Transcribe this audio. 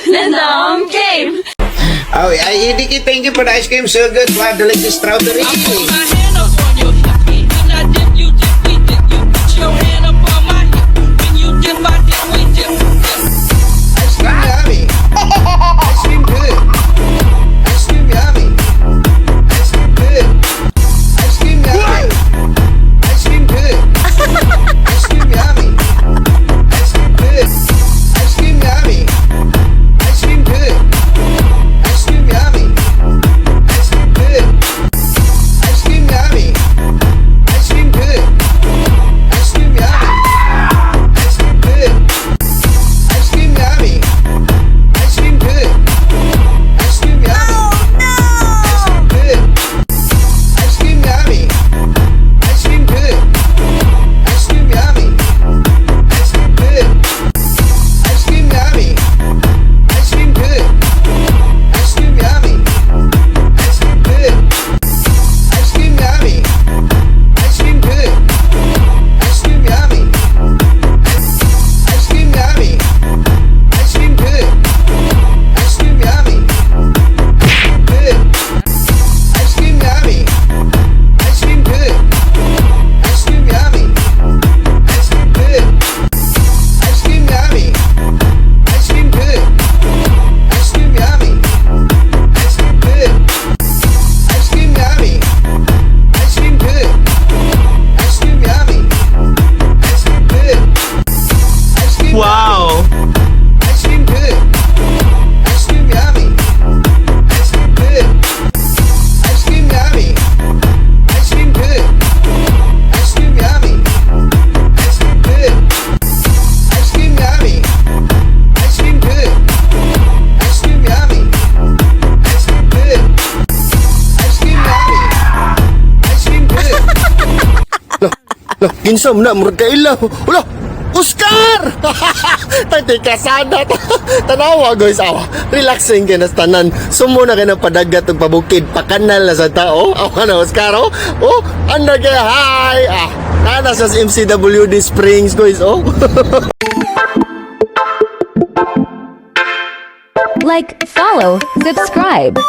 Random game. Oh, ay, Diki, thank you for the ice cream. So good. Wow, delicious strawberry. My hand up on your hip. When I dip, you dip, we dip. You put your hand up on my hip. When you dip, I dip, we dip, dip. Ice cream yummy. Ice cream good. Ice cream yummy. Ice cream good. Ice cream yummy. Ice cream good. Ice cream yummy. Ice cream good. Ice cream yummy. Ice cream good. Ice cream yummy. Ice cream good. Ice cream yummy. Ice cream good. Ice cream yummy. Ice cream good. Ice cream yummy. Ice cream good. Ice cream yummy. Ice cream good. Ice cream yummy. Ice cream good. Ice cream yummy. Ice cream good. Ice cream yummy. Ice cream good. Ice cream yummy. Ice cream good. Ice cream yummy. Ice cream good. Ice cream yummy. Ice cream yummy. Ice cream good. Ice cream yummy. Good. Ice cream yummy. Ice cream good. Ice cream yummy. Ice cream good. Ice cream yummy. Ice cream good. Ice cream yummy. Ice cream good. Ice cream yummy. Ice cream good. Ice cream yummy. Ice cream good. Ice cream Wow! Ice cream good. Ice cream yummy. Ice cream good. Ice cream yummy. Ice cream good. Ice cream yummy. Ice cream good. Ice cream yummy. Ice cream good. Ice cream yummy. Ice cream good. Ice cream yummy. Ice cream good. Lah, kinsa man na murag kaila. Ula, Oscar! Tati kasada. Tanawa, guys, awa. Relaxing kay nas tanan. Sumo na kay ng padagat ug pabukid, pakanal na sa tao. Awa na Oscar, oh. Oh, anda kay hi. Ah, nana sa MCWD Springs, guys, oh. Like, follow, subscribe.